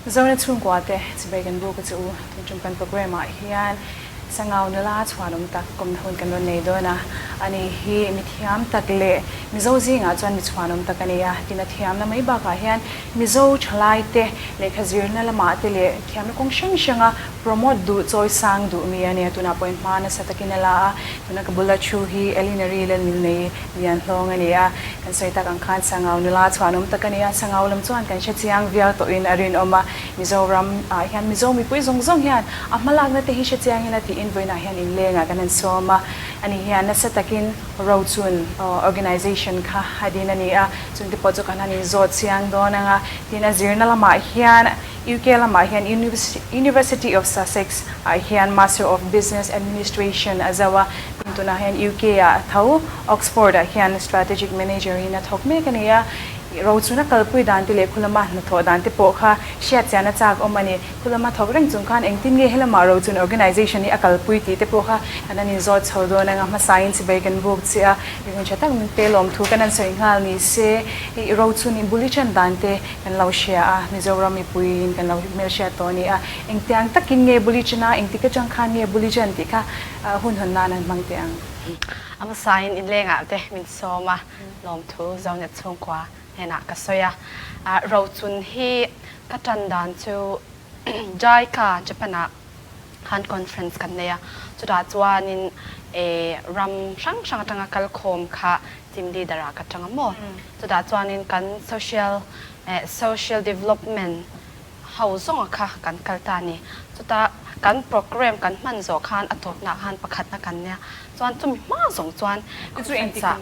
Zona chhungkua te chibai kan buk a che u. Tun tum kan programme ah hian Sangau nula chhuanawm tak kawmna hun kan rawn nei dawn a. Ani hi mi thiam tak leh Mizo zingah chuan mi chhuanawm tak a ni a. Tin a thiamna mai bakah hian Mizo thalai te lehkha zirna lamah te leh thiamna kawng hrang hranga promote duh chawi sang duh mi a nia. Tunah pawhin hma nasa takin a la a, tuna ka bula thu hi Elinary Lalmilnei Lianhlawng a ni a. Kan sawi tak ang khan Sangau nula chhuanawm tak a ni a, Sangau lam chuan kan hre chiang viau tawhin a rinawm a. Mizoram ah hian Mizo mipui zawng zawng hian a hmalakna te hi hre chiang ila tiin vawiinah hian inlengah kan han sawm a. Ani hian nasa takin Rochun Organisation kha a din a ni a, chungte pawh chu kan han inzawt chiang dawn ang a. Tin a zirna lamah hian UK lamah hian University of Sussex ah hian Master of Business Administration a zo a, tin tunah hian UK ah tho Oxford ah hian Strategic Manager in a thawk mek a ni a. Rochun a kalpui dan te leh khulama hnathawh dan te pawh kha hriatchian a chak awm a ni. Khulama thawk reng chung khan engtin nge helama Rochun Organisation hi a kalpui tih te pawh kha kan han inzawt chho dawn ang a, hmasain chibai kan buk chiah a, mihun tha tak min pe lawm thu kan han sawi nghal ni se, Rochun in bul i ṭan dan te Kan lo hria a, Mizoram mipuiin kan lo hmelhriat tawh a ni a. Engtiang takin nge buli chen a, engtik atang khan nge buli chen tih kha hun hawn nan an hmang teh ang. A hmasain inlengah te min sawm a, lawmthu Zonet chhungkua hnenah ka sawi a. Rochun hi ka tan dan chu JICA, Japan-ah khan conference kan nei a, chutah chuanin ram hrang hrang atanga kalkhawm kha team leader ah ka tang a maw? Chutah chuanin kan social social development ho zawnga kha kan kal ta a ni. Chutah kan program kan hman zawh khan a tawpnaah khan pakhatna kan nia. Chuan chumi hma zawng chuan conference ah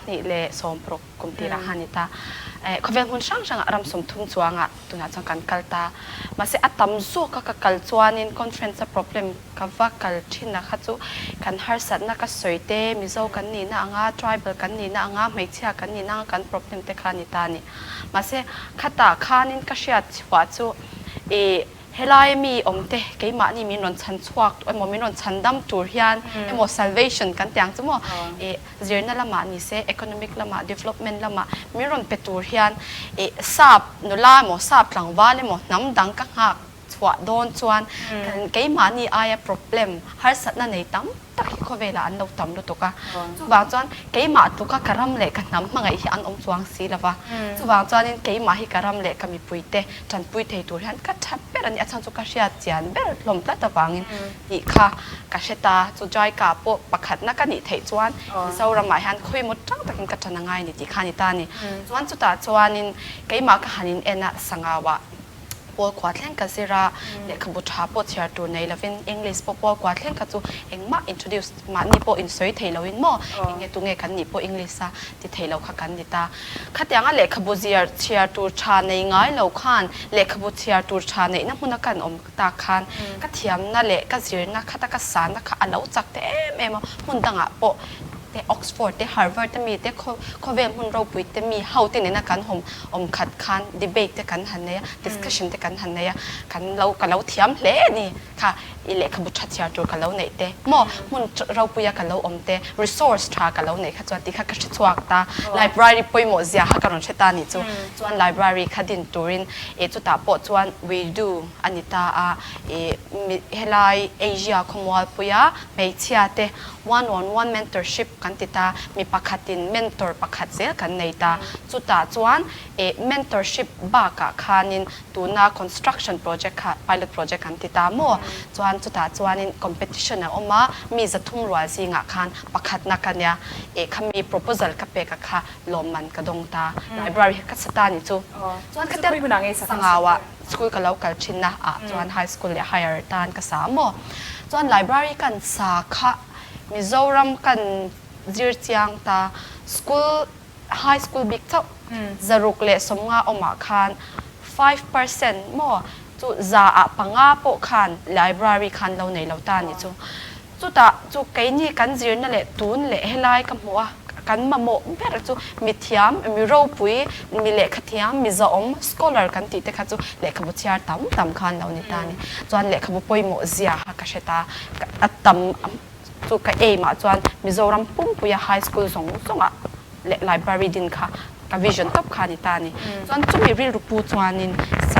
2016 kum tirah khan a ni ta. Khawvel hmun hrang hrangah ram 30 chuangah tunah chuan kan kal ta. Mahse a tam zawka ka kal chuanin conference a problem Ka va kal thin a kha chu kan harsatna ka sawi te, Mizo kan nihna anga, tribal kan nihna anga, hmeichhia kan nihna anga kan problem te kha a ni ta a ni. Mahse, khatah khanin ka hriat chhuah chu ih helai mi awm te keimahni min rawn chhan chhuak emaw min rawn chhan dam tur hian emaw salvation kan ti ang chu maw ih zirna lamah ni se, economic lamah, development lamah min rawn pe tur hian ih sap nula emaw sap tlangval emaw hnam dang ka nghak chhuah dawn chuan kan keimahni aia problem harsatna nei tam tak hi khawvelah an lo tam lutuk a. Chuvang chuan keimah tluka ka ram leh ka hnam hmangaih hi an awm chuang si lo va. Chuvang chuanin keimah hi ka ram leh ka mipuite tanpui thei tur hian ka tha ber a ni. A chhan chu ka hriat chian ber hlawm tlat avangin tih kha ka hre ta. Chu Jaika pawh pakhatna ka nih theih chuan Mizoramah hian khawimaw tang takin ka tan a ngai a ni tih kha a ni ta a ni. Chuan chutah chuanin keimah ka han in en a Sangauah Pawl kua thleng ka zir a, lehkhabu tha pawh chhiar tur nei lovin English pawh pawl kua thleng kha chu engmah introduce mahni pawh insawi thei loin maw enge tunge kan nih pawh English a ti thei lo kha kan ni ta. Khatianga lehkhabu zir chhiar tur tha nei ngai lo khan lehkhabu chhiar tur tha neihna hmuna kan awm tak khan ka thiamna leh ka zirna khata ka sanna kha a lo chak te em em a, hmun dangah pawh te Oxford te Harvard te mi te khawvel hmun ropui te mi ho te nena kan hawm awm khat khan debate te kan han nei a, discussion te kan han nei a, kan lo ka lo thiam hle a ni kha i lehkhabu tha chhiar tur ka lo neih te maw hmun ropuia ka lo awm te resource tha ka lo neih kha chuan tih kha ka hre chhuak ta library pawimawh zia kha ka rawn hre ta a nih chu chuan library kha din turin ih chutah pawh chuan we do a ni ta a ih helai Asia khawmualpuia hmeichhia te One on one mentorship kan ti ta, mi pakhatin mentor pakhat zel kan nei ta. Chutah chuan eh mentorship bakah khanin tuna construction project kha pilot project kan ti ta maw? Chuan chutah chuanin competition a awm a, mi 300 rual zingah khan pakhatna ka nia, eh khami proposal ka pek a kha lawmman ka dawng ta. Library kha ka sa ta ni chu. Chuan khatia Sangauah school ka lo kal thin na ah chuan high school leh higher tan ka sa maw? Chuan library kan sa kha Mizoram kan zir chiang ta school high school bik chauh 150 awmah khan 5% maw chu za ah panga pawh khan library khan lo nei lo ta ni chu. Chutah chu keini kan zirna leh tun leh helai ka hmuh a, kan mamawh ber chu mithiam, mi ropui, mi lehkhathiam, mi zawhawm, scholar kan tih te kha chu lehkhabu chhiar tam tam khan lo ni ta a ni. Chuan lehkhabu pawimawh zia kha ka hre ta, a tam chu ka aim ah chuan Mizoram pumpuia high school zawng zawngah leh library din kha ka vision tawp kha a ni ta a ni. Chuan chumi rilru pu chuanin.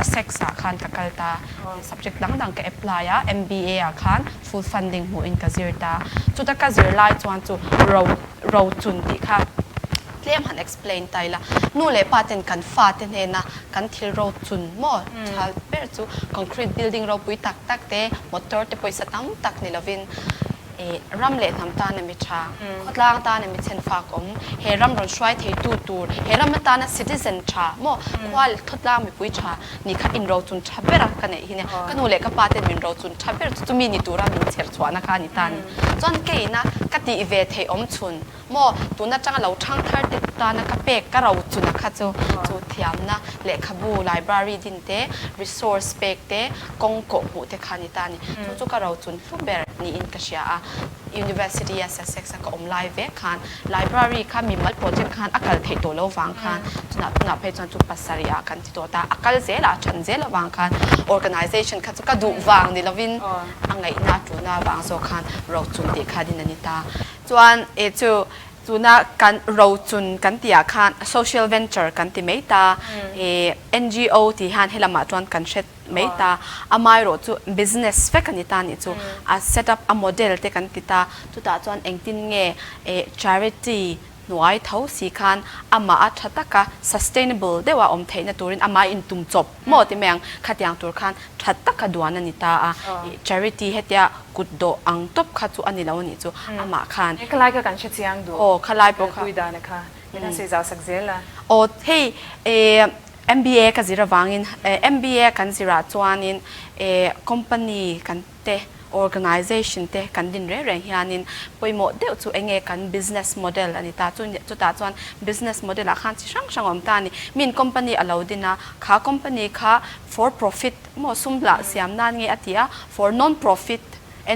Sussex ah khan ka kal ta. Subject dang dang ka apply a, MBA ah khan full funding hmuhin ka zir ta. Chuta ka zir lai chuan chu ro rochun tih kha tlem han explain ta ila. Nu leh pa ten kan fate hnena kan thil rochun maw tha ber chu concrete building ropui tak tak te, motor te pawisa tam tak ni lovin I ram leh hnam tana mi tha, khawtlang tana mi chhenfak awm, he ram rawn hruai theitu tur, he ram atana citizen tha maw, khua leh khawtlang mipui tha nih kha inrochun tha bera ka neih hi nia. Ka nu leh ka pa ten min rochun tha ber chu chumi ni tura min chher chhuahna kha a ni ta a ni. Chuan keina ka tih ve theih awm chhun maw, tun atanga lo thang thar te tana ka pek ka rochuna kha chu chu thiamna lehkhabu library din te, resource pek te, kawng kawh hmuh te kha a ni ta a ni. Chu chu ka rochun hlu ber niin ka hria a. University a Sussex a ka awm lai vek khan library kha mimal project khan a kal theih tawh lo vang khan chunah tunah phei chuan chu pasarih ah kan ti tawh ta. A kal zel a, a then zel avang khan organization kha chu ka duh vang ni lovin a ngaihna a tulna avang zawk khan rochun tih kha din a ni ta. Chuan e chu tuna kan rochun kan tih ah khan social venture kan ti mai ta. E NGO tih hian helamah chuan kan hre mai ta. Amaherawh chu business vek a ni ta nih chu. A set up a model te kan ti ta. Chutah chuan engtin nge e charity hnuai tho si khan amah a tha taka sustainable deuha awm theihna turin amah a intum chawp maw ti mai ang. Khatiang tur khan tha taka duan a ni ta a. Charity hetia kut dawh ang tawp kha chu a ni lo a nih chu amah khan. Khalai kha kan hre chiang duh. Aw khalai pawh kha. Kalpui dana kha min han sawi zau sak zel a. Aw hei e MBA ka zir avangin MBA kan zirah chuanin company kan te organization te kan din reng reng hianin pawimawh deuh chu enge kan business model a ni ta. Chutah chuan business model ah khan chi hrang hrang a awm ta a ni. Min company a lo din a, kha company kha for profit maw sum lah siam nan nge a ti a, for non profit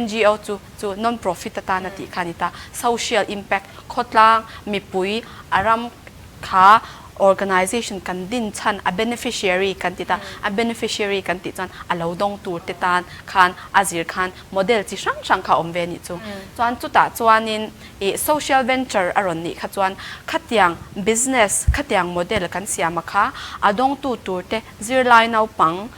NGO chu chu non profit atan a tih kha a ni ta. Social impact khawtlang mipui a ram Kha organization kan din chhan a beneficiary kan ti ta, a beneficiary kan tih chuan a lo dawng tur te tan khan a zir khan model chi hrang hrang kha a awm ve a nih chu. Chuan chutah chuanin ih social venture a rawn nih kha chuan khatiang business khatiang model kan siam a kha a dawngtu tur te zirlai naupang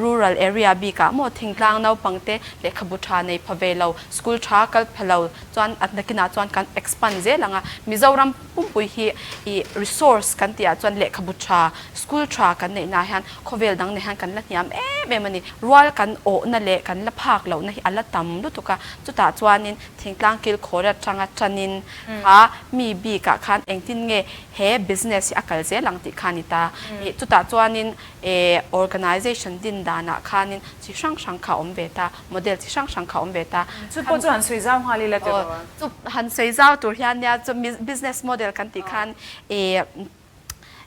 Rural area bikah maw thingtlang naupangte lehkhabu tha nei pha ve lo, school tha kal pha lo chuan a nakinah chuan kan expand zel ang a. Mizoram pumpui hi ih resource kan tihah chuan lehkhabu tha, school tha kan neihnaah hian khawvel dang nei hian kan la hniam em em a ni. Rual kan awhna leh kan la phak lohna hi a la tam lutuk a, chutah chuanin thingtlang kilkhawr atanga tanin kha mi bikah khan engtin nge he business hi a kal zel ang tih kha a ni ta. Ih chutah chuanin E organization din danah khanin chi hrang hrang kha awm ve ta, model chi hrang hrang kha awm ve ta. Chu pawh chu han sawi zau nghal ila tiraw? Aw, chu han sawi zau tur hian nia chu business model kan tih khan e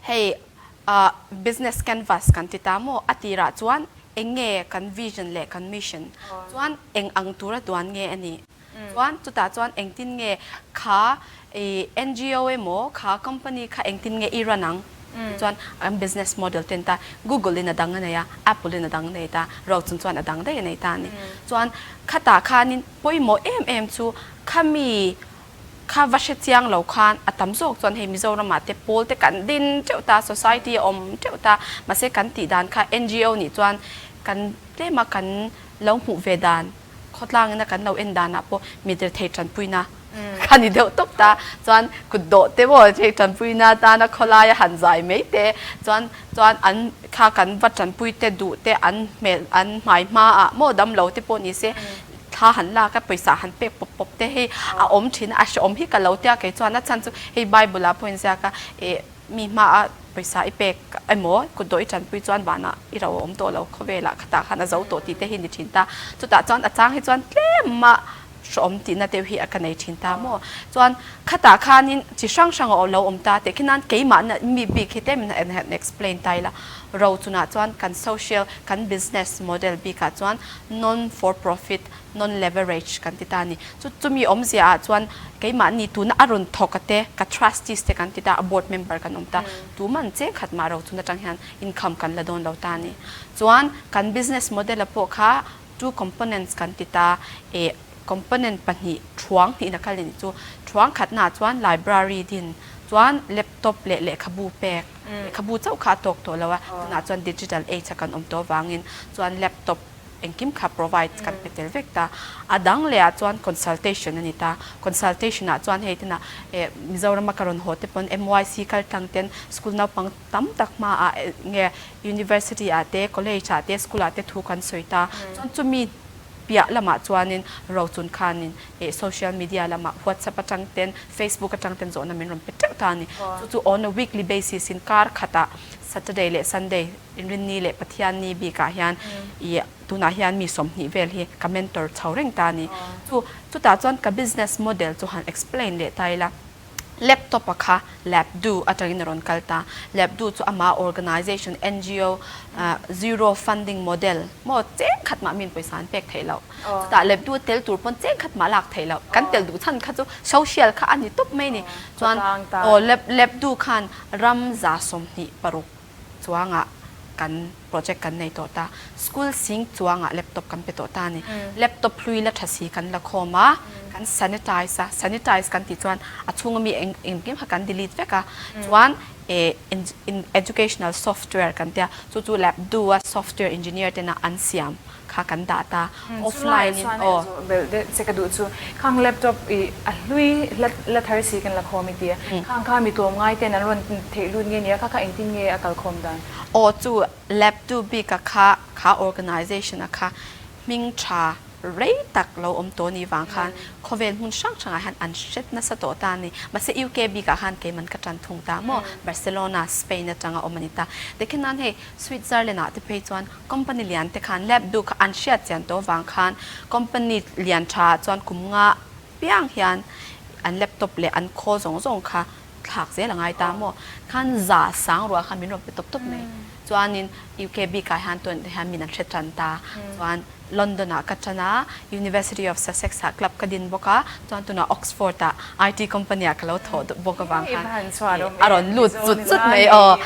hei business canvas kan ti ta maw? A tirah chuan eng nge kan vision leh kan mission chuan eng ang tura duan nge a nih? Chuan chutah chuan engtin nge kha i NGO emaw kha company kha engtin nge i run ang tih chuan an business model ten ta Google in a dang a nei a, Apple in a dang nei ta, Rochun chuan a dang daih a nei ta a ni. Chuan khatah khanin pawimawh em em chu khami kha va hre chiang lo khan a tam zawk chuan hei Mizoramah te pawl te kan din teuh ta, society a awm teuh ta, mahse kan tih dan kha NGO nih chuan kan tlema kan lo hmuh ve dan Khawtlangin a kan lo en danah pawh mi dirthei tanpuina kha ni deuh tawp ta. Chuan kut dawh te maw thei tanpuina atana khawlaia han zai mai te chuan chuan an kha kan va tanpui te duh te an hmel an hmai hmaah maw damlo te pawh ni se thla han lak a pawisa han pek pawp pawp te hei a awm thin a, a hrehawm hi ka lo tia kei chuan a chhan chu hei Bible ah pawh inziak a eh Mi hmaah pawisa i pek emaw, kutdawh i tanpui chuan vanah i ro a awm tawh lo, khawvelah khatah khan a zo tawh tih te hi ni thin ta. Chutah chuan a chang hi chuan tlema hrawm tihna deuh hi a ka nei thin ta maw. Chuan khatah khanin chi hrang hrang a lo awm ta teh khi nan keimahna mi bik hi tlem in han explain ta ila. Ro chunah chuan kan social, kan business model bikah chuan non for profit, non leverage kan ti ta a ni. Chu chumi awmzia ah chuan keimahni tuna a rawn thawk a te, ka trustees te kan ti ta a, board member kan awm ta, tuman cheng khat mah ro chun atang hian income kan la dawn lo ta a ni. Chuan kan business model a pawh kha two components kan ti ta, eh component pahnih thuang hnihna kal a nih chu. Thuang khatnaah chuan library din. Chuan laptop leh lehkhabu pek, lehkhabu chauh kha a tawk tawh lo a, tunah chuan digital age a kan awm tawh avangin chuan laptop engkim kha provide kan pe tel vek ta. A dang leh ah chuan consultation a ni ta. Consultation ah chuan hei tinah eh Mizoram a ka rawn haw te pawn MYC kal tlang ten school naupang tam tak hma ah nge university ah te college ah te school ah te thu kan sawi ta. Chuan chumi piah lamah chuanin Rochun khanin eh social media lamah WhatsApp atang ten Facebook atang ten zawhna min rawn pe teuh ta a ni. Chu chu on a weekly basis in kar khatah Saturday leh Sunday Inrinni leh Pathianni bikah hian ih tunah hian mi 20 vel hi ka mentor chho reng ta a ni. Chu chutah chuan ka business model chu han explain leh ta ila, laptop a kha Lapdu atangin a rawn kal ta. Lapdu chu ama organization ngo zero funding model maw cheng khat mah min pawisa an pek theih loh. Chutah Lapdu a tel tur pawn cheng khat mah lak theih loh. Kan tel duh chhan kha chu social kha a ni tawp mai a ni. Chuan aw Lapdu khan ram 26 chuangah kan project kan nei tawh ta. School sing chuangah laptop kan pe tawh ta a ni. Laptop hlui la tha si kan la khawm a, kan sanitize a, sanitize kan tih chuan a chhunga mi eng engkim kha kan delete vek a, chuan eh educational software kan tia, chu chu Lapdu a software engineer tena an siam kha kan dah ta offline in aw. Belh deuh che ka duh chu khang laptop i a hlui la thar si kan la khawm i tia khang kha mi tlawm ngai ten an rawn theih lut nge nia kha kha engtin nge a kal khawm dan. Aw chu laptop bik a kha kha organization a kha hming tha rei tak lo awm tawh ni vang khan khawvel hmun hrang hrangah hian an hret nasa tawh ta a ni. Mahse UK bikah khan keiman ka tan thung ta maw Barcelona Spain atanga awm a ni ta. Tikhin nan hei Switzerland ah te phei chuan Company lian te khan lab duh kha an hriat chian tawh vang khan company lian tha ah chuan kum nga piang hian an laptop leh an khawl zawng zawng kha thlak zel a ngai ta maw? Khan za sang rual khan min rawn pe tawp tawp mai. Chuanin UK bikah hian tun hian min an hre tan ta. Chuan London ah ka tan a, University of Sussex ah club ka din bawk a, chuan tunah Oxford ah IT company ah ka lo thawh bawk avang khan a rawn lut zut zut mai aw.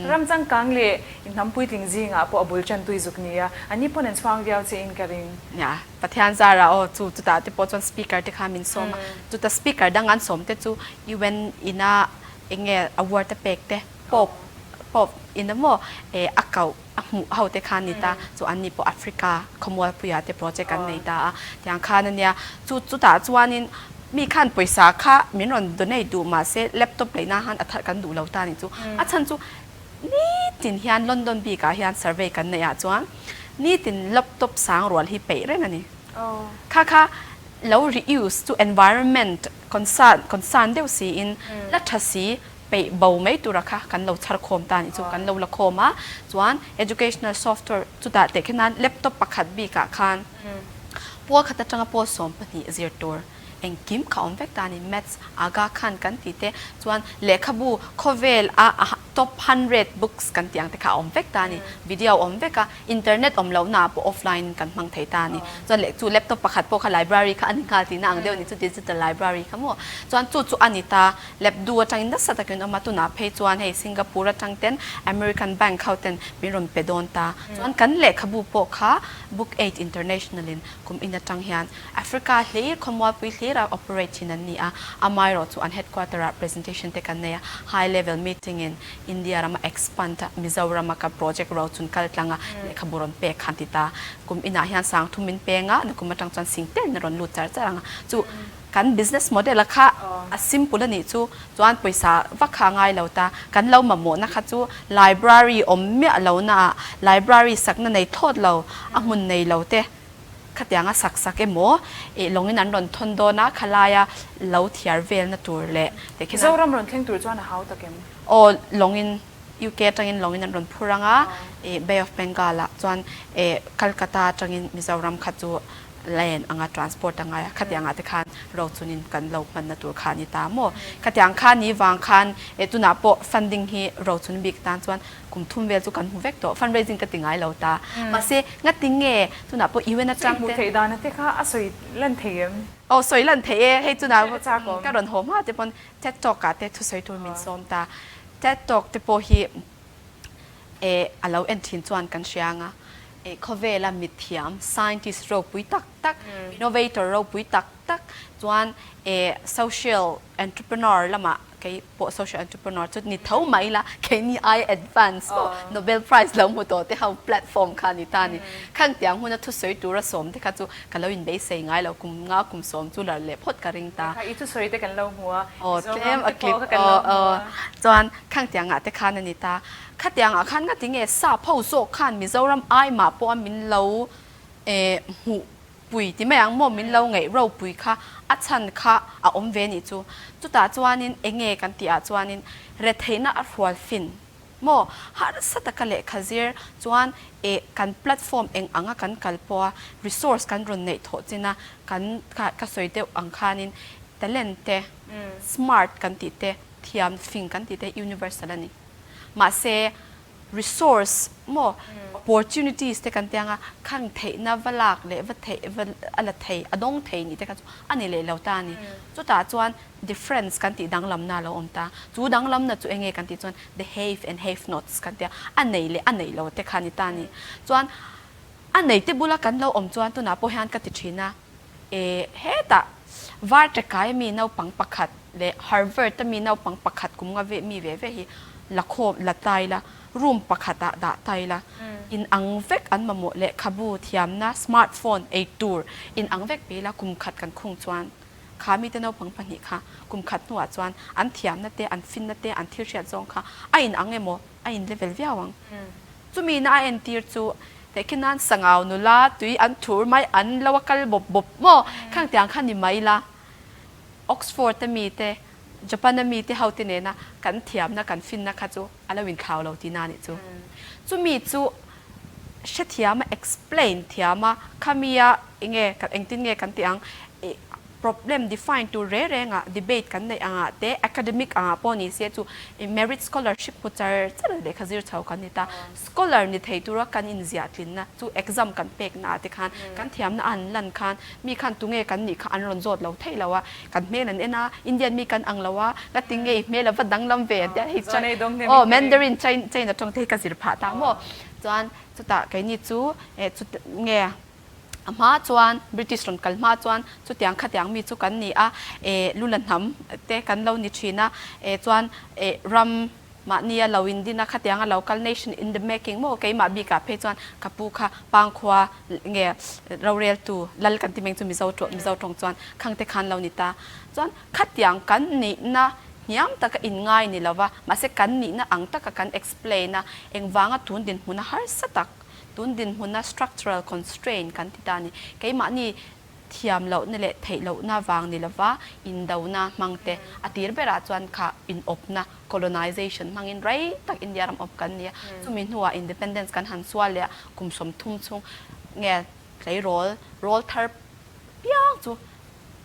Ram changkang leh I hnam puitling zingah pawh a bul ṭan tui zuk nia, an ni pawn an chhuang viau che in ka ring. Nia, Pathian zara aw chu chutah te pawh chuan speaker te kha min sawm a, chuta speaker dang an sawm te chu UN ina eng nge award a pek te Pope Pope ina maw eh a koh a hmuh ho te kha an ni ta, chu an ni pawh Africa khawmualpuia te project an nei ta a, tiang khan a nia, chu chutah chuanin mi khan pawisa kha min rawn donate duh mahse laptop leihna khan a thar kan duh lo ta a nih chu, a chhan chu Nitin hian London bikah hian survey kan neih ah chuan nitin laptop sang rual hi peih reng a ni. Kha kha lo reuse chu environment concern concern deuh siin la tha si peih bo mai tura kha kan lo chhar khawm ta nih chu kan lo la khawm a. Chuan educational software chutah teh khin nan laptop pakhat bikah khan pawl khat atanga pawl 12 zir tur Engkim kha awm vek ta a ni. Maths Aga Khan kan tih te chuan lehkhabu khawvel a top 100 books kan tih ang te kha a awm vek ta a ni. Video awm vek a, internet awm lohna ah pawh offline in kan hmang thei ta a ni. Chuan leh chu laptop pakhat pawh kha library kha a ni nghal tihna ang deuh a ni chu digital library kha maw. Chuan chu chu a ni ta. Lapdu atangin nasa takin awm a, tunah phei chuan hei Singapore atang ten American bank ho ten min rawn pe dawn ta. Chuan kan lehkhabu pawh kha Book Aid International in kum in atang hian Africa hlir, khawmualpui hlira operate thin an ni a, amaherawh chu an headquarter ah presentation te kan nei a, high level meeting in India rama expand a, Mizoram a ka project ro chun kal tlang a, lehkhabu rawn pek khan ti ta. Kum inah hian sang thum min peng a, nakum atang chuan sing tel in a rawn lut char char ang a, chu kan business model a kha a simple a nih chu, chuan pawisa vak kha a ngai lo ta, kan lo mamawhna kha chu library awm miah lo na ah, library sakna nei thlawt lo, a hmun nei lo te, Khatianga sak sak emaw ih lawngin an rawn thawn dawn a, khalaia lo thiar velna tur leh tehkhin an. Zoram rawn thleng tur chuan a hau tak em? Aw, lawngin UK atangin lawngin an rawn phur ang a, ih Bay of Bengal ah chuan ih Calcutta atangin Mizoram kha chu len anga transport a ngai a, khatiangah te khan rochunin kan lo hmanna tur kha a ni ta maw? Khatiang kha ni vang khan ih tunah pawh funding hi rochun bik tan chuan Kum thum vel chu kan hmu vek tawh, fundraising ka ti ngai lo ta. Mahse, ngati nge tunah pawh UN atang te. Hmuh theih dana te kha a sawi lan thei em? Aw, sawi lan thei e. Hei tunah ka rawn haw hma te pawn TED Talk ah te thusawi tur min sawm ta. TED Talk te pawh hi eh a lo en thin chuan kan hria ang a, eh khawvela mithiam, scientist ropui tak tak. tak, innovator ropui tak tak chuan eh social entrepreneur lamah kei pawh social entrepreneur chu ni tho mai la, keini aia advance pawh Nobel Prize lo hmu tawh te ho platform kha a ni ta a ni. Khang tiang huna thusawi tura sawm te kha chu ka lo inbeisei ngai lo, kum nga kum sawm chu lar leh phawt ka ring ta. Kha i thusawi te kan lo hmu a, Mizoram te pawh kha kan lo hmu a. Chuan khang tiangah te khan a ni ta. Khatiangah khan ngati nge sap ho zawk khan Mizoram ai mah pawha min lo hmuh pui ti mai ang maw min lo ngaih ropui kha a chhan kha a awm ve nih chu. Chutah chuanin enge kan tih ah chuanin retheihna a hrual fin maw harsa taka lehkha zir chuan eh kan platform eng anga kan kal pawha resource kan rawn neih thawh chin a kan ka sawi deuh ang khanin talent te smart kan tih te thiam fing kan tih te universal a ni. Mahse, resource maw, opportunities te kan tiang a, khang theihna va lak leh va theih va a la thei, a dawng thei nih te kha chu a ni leh lo ta a ni. Chutah chuan difference kan tih danglamna a lo awm ta. Chu danglamna chu enge kan tih chuan the have and have nots kan tia, a nei leh a nei lo te kha a ni ta a ni. Chuan a nei te bula kan lo awm chuan tunah pawh hian ka ti thin a, E, hetah Varṭekai mi naupang pakhat leh Harvard-a mi naupang pakhat kum nga ve mi ve ve hi la khawm la tai la, room pakhatah dah tai la, in ang vek an mamawh lehkhabu thiamna, smart phone, ei tur in ang vek pe la kum khat kan khung chuan kha mite naupang pahnih kha kum khat hnuah chuan an thiamna te, an finna te, an thil hriat zawng kha a in ang emaw a in level viau ang. Chumi na a entir chu tehkhin nan sangau nula tui an thur mai an lo a kal bawp bawp maw khang tiang kha ni mai la. Oxford a mi te, Japan a mi te ho te nena kan thiamna kan finna kha chu a lo inthlau lo tihna a nih chu. Chumi chu hrethiam a explain thiam a khami a enge engtin nge kan tih ang Problem define tur reng rengah debate kan neih angah te, academic angah pawh ni se chu merit scholarship hmu char char lehkha zir chho kan ni ta. Scholar ni thei tura kan inziah tlinna chu exam kan pekna ah te khan kan thiamna a han lan khan mi khan tunge kan nih kha an rawn zawt lo theih lo a, kan hmel an en a, Indian mi kan ang lo a, ka ti nge i hmel a va danglam ve an tia hei aw Mandarin China tawng te hi ka zir phah ta maw chuan chutah keini chu chut nge. A hma chuan, British rawn kal hma chuan chutiang khatiang mi chu kan ni a, eh Lula hnam te kan lo ni thin a, eh chuan eh ram mahnia lo in din a khatiang a lo kal nation in the making maw keimah bikah phei chuan ka pu kha Pangkhua nge roreltu lal kan ti meng chu Mizo Mizo tawng chuan khang te khan lo ni ta. Chuan khatiang kan nihna hniam taka inngai ni lova mahse kan nihna ang taka kan explain a engvanga tun dinhmun a harsa tak Tun dinhmuna structural constraint kan ti ta a ni. Keimahni thiam lohna leh theih lohna vang ni lova indona hmang te, a tir berah chuan kha inawpna, colonization, hmangin rei tak India ram awp kan ni a. Chumi hnuah independence kan han sual leh a, kum 30 chhung nge tleirawl rawl thar piang chu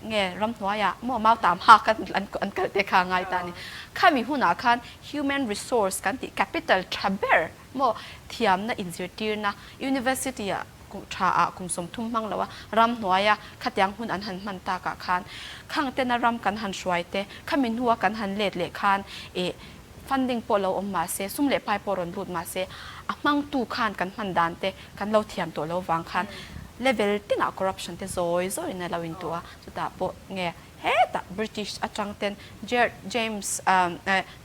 nge ramhnuaiah maw mautam hak an an kal te kha a ngai ta a ni. Khami hunah khan human resource kan tih capital tha ber Maw thiamna inzirtirna University ah tha ah kum 30 hmang lo a, ramhnuaia khatiang hun an han hman takah khan khang tena ram kan han hruai te, khami hnua kan han let leh khan ih funding pawh lo awm mah se, sum leh pai pawh rawn lut mah se, a hmangtu khan kan hman dan te kan lo thiam tawh lo vang khan level tinah corruption te zawi zawiin a lo intuah a, chutah pawh nge Hetah British atang ten Gerard James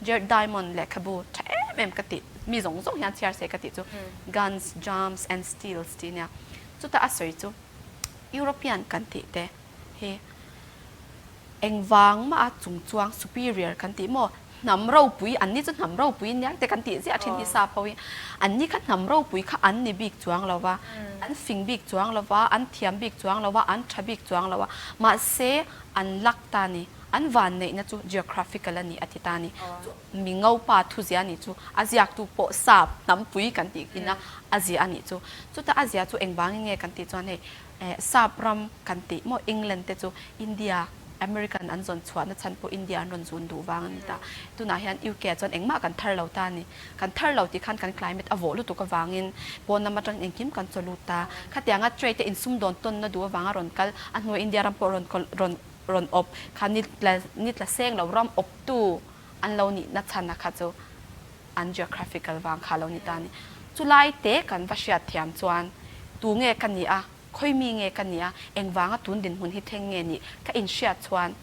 Gerard Diamond lehkhabu tha em em ka tih mi zawng zawng hian chhiar se ka tih chu Guns, Germs and Steels tih nia. Chutah a sawi chu European kan tih te hi engvang mah a chungchuang superior kan tih maw Hnam ropui, anni chu hnam ropui nia te kan tih ziah thin hi sap ho hi. Anni kha hnam ropui kha an ni bik chuang lo va, an fing bik chuang lo va, an thiam bik chuang lo va, an tha bik chuang lo va. Mahse, an lak ta a ni. An vanneihna chu geographical a ni a ti ta a ni. Chu mi ngopa thuzia a nih chu a ziaktu pawh sap hnampui kan tih ina a ziah a nih chu. Chuta a ziah chu engvangin nge kan tih chuan hei sap ram kan tih maw England te chu India, American an zawn chhuahna chhan pawh India an rawn zun duh vang a ni ta. Tunah hian UK ah chuan engmah kan thar lo ta a ni. Kan thar lo tih khan kan climate a vawh lutuk avangin pawn lam atangin engkim kan chaw lut ta. Khatianga trade te insumdawn tawnna duh avanga rawn kal, a hnuah India ram pawh rawn rawn rawn awp kha ni tla ni tla seng lo ram awptu an lo nihna chhan a kha chu an geographical vang kha a lo ni ta a ni. Chulai te kan va hriat thiam chuan tu nge ka nih a? Khawi mi nge ka nia, engvanga tun dinhmun hi thleng nge nih ka inhriat chuan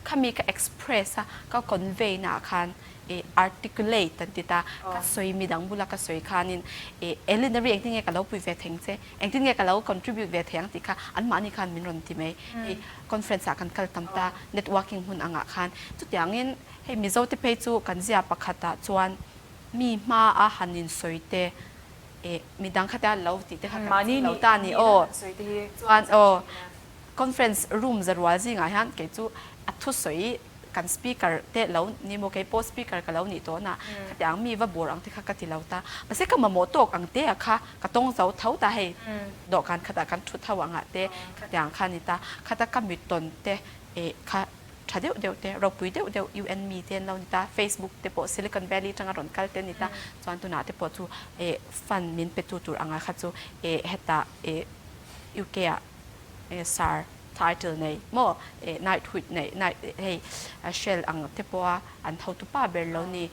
khami ka express a, ka convey na ah khan eh articulate an ti ta, ka sawi midang bula ka sawi khanin eh Elinary engtin nge ka lo pui ve theng che, engtin nge ka lo contribute ve thei ang tih kha anmahni khan min rawn ti mai. Hei conference ah kan kal tam ta, networking hmun angah khan chutiangin hei Mizo te phei chu kan zia pakhatah chuan mi hma a han insawi te eh midang kha te a lo tih te kha kan ching lo ta a ni aw. Chuan aw conference room zarual zingah hian kei chu a thusawi kan speaker te lo ni maw kei pawh speaker ka lo nih tawh na khatiang mi va bawr ang te kha ka ti lo ta. Mahse ka mamawh tawk ang te a kha ka tawng zo tho ta hei dawhkan khatah kan thu tho angah te khatiang kha a ni ta. Khata ka mitawn te eh kha tha deuh deuh te, ropui deuh deuh UN mi te an lo ni ta, Facebook te pawh Silicon Valley atanga rawn kal te an ni ta, chuan tunah te pawh chu eh fund min pe tu tur anga kha chu eh hetah eh UK ah eh sir title nei maw eh knighthood nei knight hei Shell ang te pawha an hotu pa ber lo ni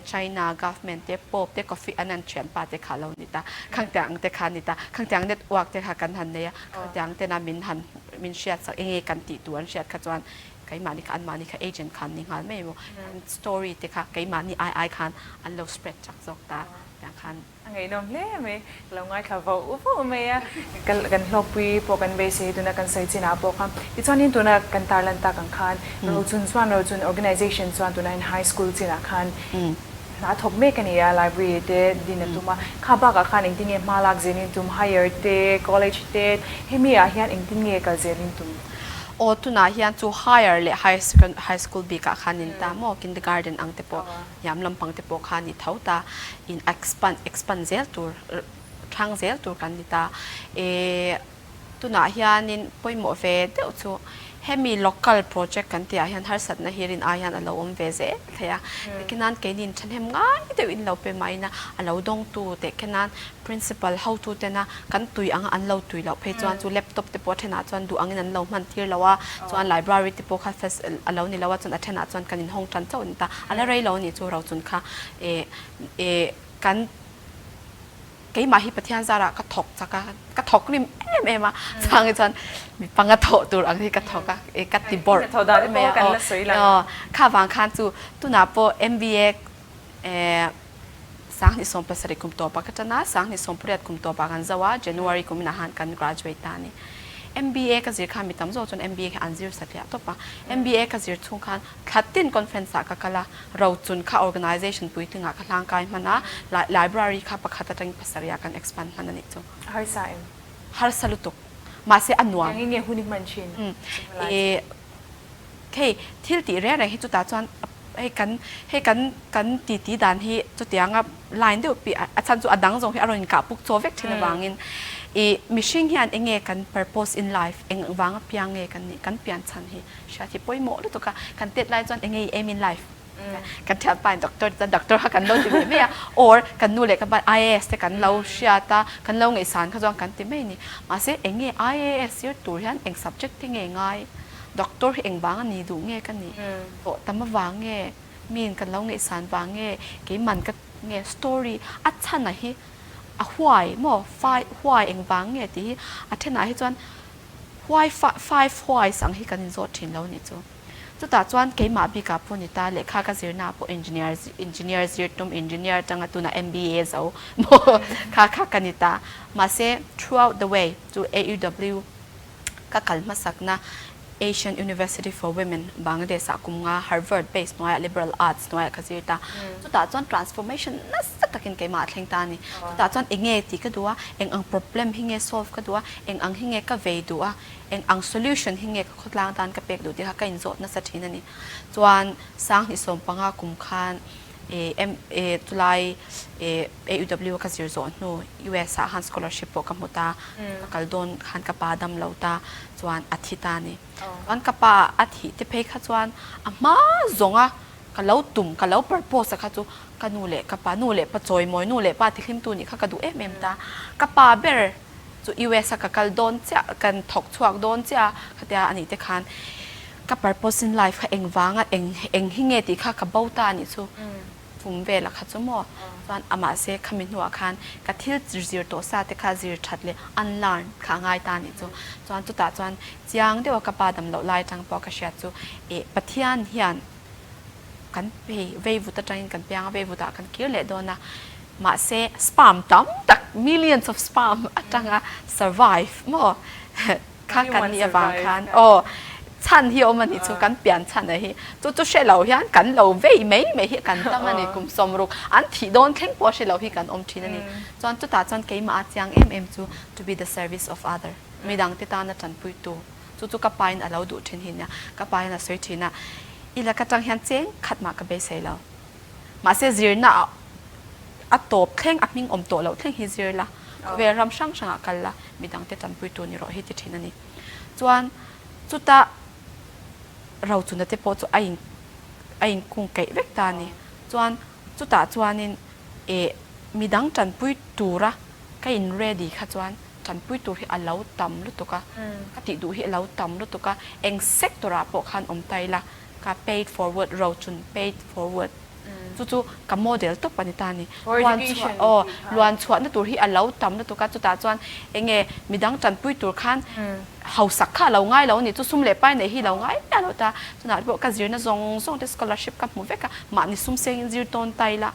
China government te Pope te Kofi Annan thianpa te kha lo ni ta, khangtiang te kha ni ta, khangtiang network te kha kan han nei a, khangtiang tena min han min hriat sak enge kan tih tur an hriat kha chuan keimahni kha anmahni kha agent khan ni nghal mai emaw kan story te kha keimahni ai ai khan an lo spread chak zawk ta tiang khan. A ngaihnawm hle mai, ka lo ngaithla vauh vauh mai a, kan hlawkpui pawh kan beisei tuna kan sawi chinah pawh kha. Tichuanin tuna kan tarlan tak ang khan Rochun chuan Rochun Organization chuan tuna in High School chinah khan hna a thawk mek a ni a, library te din a tum a, kha bakah khan engtin nge hma lak zelin tum, higher te, college te, hemi ah hian engtin nge kal zelin tum? Aw tunah hian chu higher leh high school bikah khan in ta maw, kindergarten ang te pawh. Hniam lampang te pawh kha ni tho ta, in expand expand zel tur thlang zel tur kan ni ta. E tunah hianin pawimawh ve deuh chu hemi local project kan tihah hian harsatna hi rin ai hian a lo awm ve zel thei a. Tikhian keinin thahnem ngai deuh in lo pe mahin a, a lo dawngtu teh khenan Principal hotu tena kan tui anga an lo tui loh phei chuan chu laptop te pawh a thenah chuan duh angin an lo hman tir lo a, chuan library te pawh kha a lo ni lo a, chuan a thenah chuan kan inhawng tan chauh a ni ta. A la rei lo a nih chu Rochun kha eh eh kan keimah hi Pathian zarah ka thawk chak a, ka thawk rim em em a, changin chuan mi panga thawh tur ang hi ka thawk a, eh ka ti bawrh bawrh mai a aw, kha vang khan chu tunah pawh MBA eh 2017 kum tawpah ka tan a, 2018 kum tawpah kan zo a, January kum inah khan kan graduate ta a ni. MBA ka zir khan mi tam zawk chuan MBA kha an zir satliah tawp a, MBA ka zir chhung khan thla tin conference ah ka kal a, Rochun kha organization puitlingah ka hlangkai hman a, library kha pakhat atangin pasarih ah kan expand hman a nih chu. Harsa em? Harsa lutuk. Mahse a nuam. Engin nge hun i hman thin? Eh, hei thil tih reng reng hi chutah chuan hei kan hei kan kan titi dan hi chutianga line deuh pi a chhan chu a dang zawng hi a rawn inkah puk chaw vek thin avangin ih mihring hian eng nge kan purpose in life eng vanga piang nge kan nih kan pian chhan hi hriat hi pawimawh lutuk a kan tet lai chuan eng nge i aim in life kan thianpa in doctor chuan doctor kha kan lo ti ve mai a or kan nu leh kan pa IAS te kan lo hriat a kan lo ngaihsan kha chuan kan ti mai a ni mahse eng nge IAS zir tur hian eng subject te nge ngai Doctor hi eng vang a ni duh nge ka nih? Hlawh tam avang nge? Miin kan lo ngaihsan vang nge? Keiman ka nge story a chhan a hi a huai maw fai huai eng vang nge tih hi a thenah hi chuan huai five huais ang hi kan inzawt thin lo nih chu. Chutah chuan keimah bikah pawh ni ta lehkha ka zirnaah pawh engineer engineer zir tum engineer atanga tunah MBA zo maw kha kha ka ni ta. Mahse throughout the way chu AUW Ka kal hmasakna Asian University for Women, Bangladesh ah kum nga Harvard base hnuaiah Liberal Arts hnuaiah ka zir ta. Chutah chuan transformation nasa takin keimah a thleng ta a ni. Chutah chuan eng nge tih ka duh a, eng ang problem hi nge solve ka duh a, eng ang hi nge ka vei duh a, eng ang solution hi nge ka khawtlang tan ka pek duh tih kha ka inzawt nasa thin a ni. Chuan 2015 kum khan eh chulai eh AUW ka zir zawh hnu US ah khan scholarship pawh ka hmu ta, ka kal dawn khan ka pa dam lo ta chuan a thi ta a ni. Chuan ka pa a thih te phei kha chuan a hma zawng a ka lo tum, ka lo purpose a kha chu ka nu leh ka pa, nu leh pa chawimawi, nu leh pa tihlimtu nih kha ka duh em em ta. Ka pa ber chu US a ka kal dawn chiah, kan thawk chhuak dawn chiah a khatia a nih te khan ka purpose in life kha engvanga eng eng hi nge tih kha ka bo ta a nih chu. kum vela kha chu maw? Chuan a mahse khami hnuah khan ka thil zir tawh sa te kha zir that leh unlearn kha a ngai ta a nih chu. Chuan chutah chuan chiang deuha ka pa dam loh lai atang pawh ka hriat chu ih Pathian hian kan hei veivut atangin kan piang a, veivut ah kan kir leh dawn a, mahse sperm tam tak millions of sperm atanga survive maw? Kha kan nih avang khan aw chhan hi a awm a nih chu kan pian chhan a hi chu chu hre lo hian kan lo vei mai mai hi kan tam a ni kum sawmruk an thih dawn thleng pawh hre lo hi kan awm thin a ni chuan chutah chuan keimah a chiang em em chu to be the service of other midang te tana tanpui tu chu chu ka pa in a lo duh thin hi nia ka pa in a sawi thin a i laka tang hian cheng khat mah ka beisei lo. Mahse zirna a tawp thleng, a hming awm tawh loh thleng hi zir la, khawvel ram hrang hrangah kal la, midangte tanpuitu ni rawh hi ti thin a ni. Chuan chuta rochuna te pawh chu a in a inkung keih vek ta a ni. Chuan chutah chuanin eh midang tanpui tura ka in ready kha chuan tanpui tur hi a lo tam lutuk a, ka tih duh hi a lo tam lutuk a, eng sector ah pawh khan awm ta ila, Ka paid forward rochun paid forward chu chu ka model tawp a ni ta a ni. Luan chhuah aw luan chhuahna tur hi a lo tam lutuk a chutah chuan eng nge midang tanpui tur khan hausak kha a lo ngai lo a ni chu sum leh pai neih hi lo ngai miah lo ta chunah pawh ka zirna zawng zawng te scholarship ka hmu vek a mahni sum sengin zir tawn ta ila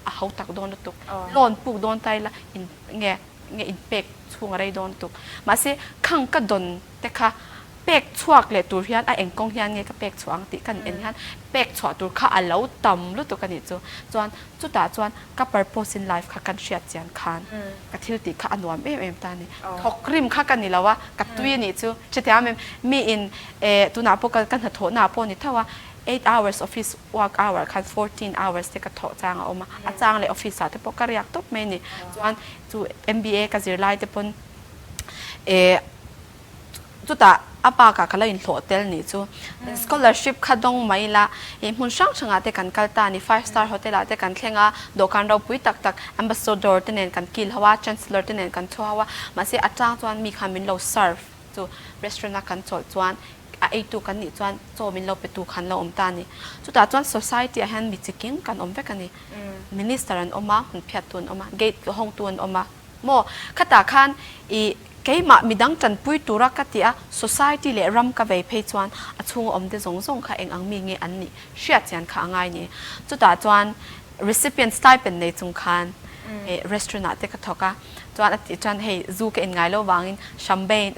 a ho tak dawn lutuk loan puk dawn ta ila in nge nge inpek chhung a rei dawn lutuk mahse khang ka dawn te kha Pek chhuak leh tur hian a eng kawng hian nge ka pek chhuah ang tih kan en hian pek chhuah tur kha a lo tam lutuk a nih chu. Chuan chutah chuan ka purpose in life kha kan hriat chian khan ka thil tih kha a nuam em em ta a ni. Thawk rim kha ka ni lo a, ka tui a nih chu. Chutiang em mi in eh tunah pawh ka hnathawhna ah pawh ni tho a, eight hours office work hour khan 14 hours te ka thawh chang a awm a, a chang leh office ah te pawh ka riak tawp mai a ni. Chuan chu MBA ka zir lai te pawn eh Chutah a bakah ka lo inhlawh tel nih chu scholarship kha dawng mai ila ih hmun hrang hrangah te kan kal ta a ni. Five star hotel ah te kan thleng a, dawhkan ropui tak tak ambassador te nen kan kil ho a, chancellor te nen kan chhuah ho a, mahse a chang chuan mi khan min lo serve chu restaurant a kan chawlh chuan a eitu kan nih chuan chaw min lo pe tu khan lo awm ta a ni. Chutah chuan society ah hian mi chiking kan awm vek a ni. Minister an awm a, hmun phiattu an awm a, gate hawngtu an awm a. Maw? Khatah khan i keimah midang tanpui tura ka tih a, society leh ram ka vei phei chuan a chhunga awmte zawng zawng kha eng ang mi nge an nih hriat chian kha a ngai ni. Chutah chuan recipient stipend nei chung khan restaurant ah te ka thawk a, chuan a tih chuan hei zu ka in ngai lo vangin champagne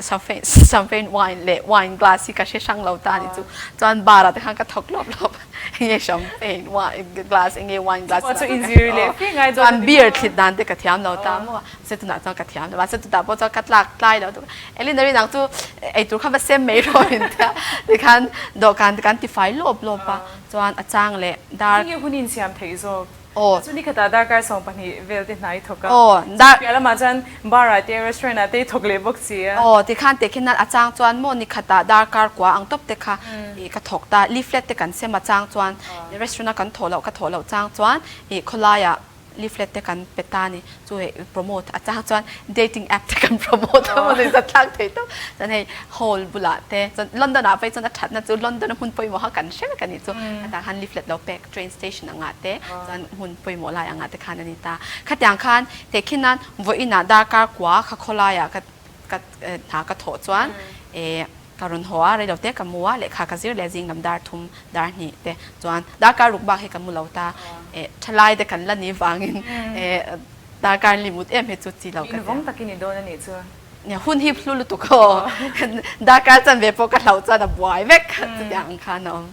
champagne wine leh wine glass hi ka hre hrang lo ta a nih chu. Chuan bar ah te khan ka thawk lawp lawp a. Enge champagne wine glass enge wine glass chu in zir leh fe ngai dawn chuan beer thlit dan te ka thiam lo ta maw se tunah chuan ka thiam lo mahse chutah pawh chuan ka tlak tlai lo tuk Elinor i nang chu eitur kha va sem mai rawh in tia tikhan dawhkan te kan ti fai lawp lawp a chuan a chang leh dar Enge hun in siam theih zawk Aw. Chu nikhatah darkar 12 vel te hnai thawk a. Aw, dar. Piah lamah chuan bar ah te restaurant ah te i thawk leh bawk si a. Aw, tikhan tehkhin nan a chang chuan maw nikhatah darkar kua ang tawp te kha i ka thawk ta. Leaflet te kan sem a chang chuan restaurant a kan thawh loh ka thawh loh chang chuan i khawlaiah leaflet te kan pe ta a ni. Chu hei promote a chang chuan dating app te kan promote a maw nuihzat thlak thei tawp. Chuan hei hall bulah te chuan London ah phei chuan a thatna chu London a hmun pawimawh kha kan hre vek a nih chu. Khatah khan leaflet lo pek train station angah te chuan hmun pawimawh lai angah te khan a ni ta. Khatiang khan tehkhin nan vawiinah darkar kua kha khawlaiah ka ka hna ka thawh chuan eh Ka rawn haw a, reilote ka mu a, lehkha ka zir leh zing lam dar thum, dar hnih te chuan darkar ruk bak hi ka mu lo ta. Eh, thalai te kan la ni vangin eh darkar limut em hi chu chi lo ka tia. Invawng takin i dawn a nih chu. Nia, hun hi hlu lutuk aw. Darkar chanve pawh ka hlauh chuan a buai vek chutiang ang khan a awm.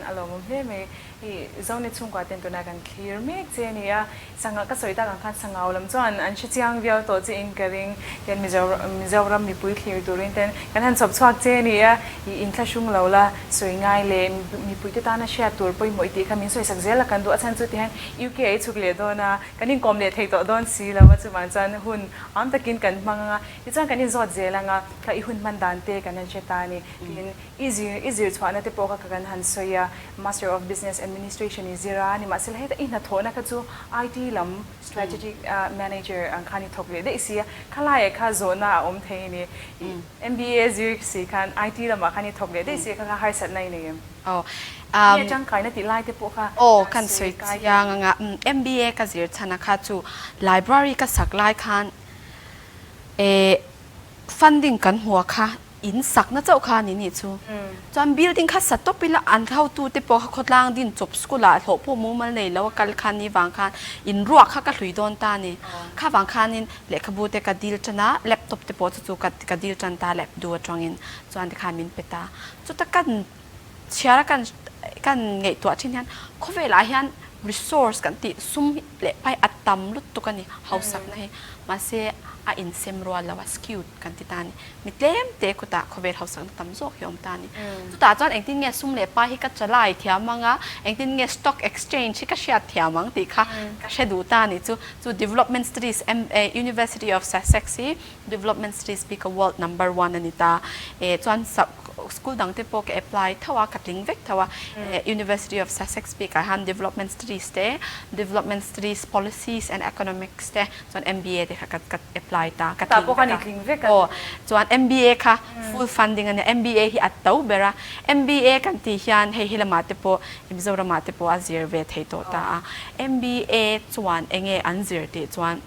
A lawmawm hle mai. Hei Zone chhungkua ten tuna kan thlir mek che a ni a, Sangha ka sawi tak ang khan Sangau lam chuan an hre chiang viau tawh che in ka ring. Tian Mizoram mipui thlir turin ten kan han chhawp chhuak che a ni a, i inthlahrung lo la sawi ngai leh mipuite tana hriat tur pawimawh i tih kha min sawisak zel a kan duh a chhan chu tihian UK a i chhuk leh dawn a, kan inkawm leh thei tawh dawn si lo a, chuvang chuan hun am takin kan hmang ang a, tichuan kan inzawt zel ang a, kha i hun hman dan te kan han hre ta a ni. Tin, I zir i zir chhuahna te pawh kha ka kan han sawi a, Master of Business. Administration i zir a, nimahsela heta i hnathawhna kha chu IT lam Strategic Manager ang khan i thawk leh daih si a, khalaiah kha zawhna a awm thei a ni. MBA zir si khan IT lamah khan i thawk leh daih si a, kha kha harsatna i nei em? Aw. Nge tangkaina tih lai te pawh kha Aw, kan sawi sawi kai te. chiang anga MBA ka zir chhan a kha chu library ka sak lai khan eh funding kan hmu a kha In sakna chauh kha a ni nih chu. Chuan building kha sa tawp ila an hotu te pawh kha khawtlang din chawp school ah hlawh pawh mumal nei lo a kal kha ni vang khan in ruah kha ka hlui dawn ta a ni. Kha vang khanin lehkhabu te ka dil tan a, laptop te pawh chu chu ka ka dil tan ta lehkhabu atangin chuan tikhan min pe ta. Chuta kan chhiar a kan kan ngaihtuah thin hian khawvelah hian resource kan tih sum leh pai a tam lutuk a ni hausakna hi mahse a insem rual lo a skewed kan ti ta a ni. Mi tlem te kutah khawvel hausakna tam zawk hi a awm ta a ni. Chutah chuan engtin nge sum leh pa hi ka chalai thiam ang a, engtin nge stock exchange hi ka hriat thiam ang tih kha ka hre duh ta a ni. Chu chu Development Studies University of Sussex hi Development Studies bika world number one a ni ta. Chuan school dang te pawh ka apply tho a, ka tling vek tho a. University of Sussex bikah hian Development Studies te, Development Studies Policies and Economics te, Chuan MBA te kha ka ka apply ta, ka Tah pawh tling khan vek i a. tling vek a. Aw, chuan MBA kha full funding a nia, MBA hi a to ber a. MBA kan tih hian hei hi lamah te pawh Mizoramah te pawh a zir ve thei tawh ta a. MBA chuan eng nge an zir tih chuan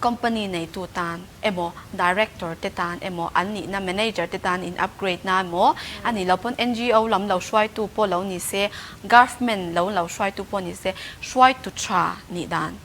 company neitu tan emaw director te tan emaw an nihna manager te tan in upgrade na emaw a nih loh pawn NGO lam lo hruaitu pawh lo ni se, government lo lo hruaitu pawh ni se hruaitu tha nih dan.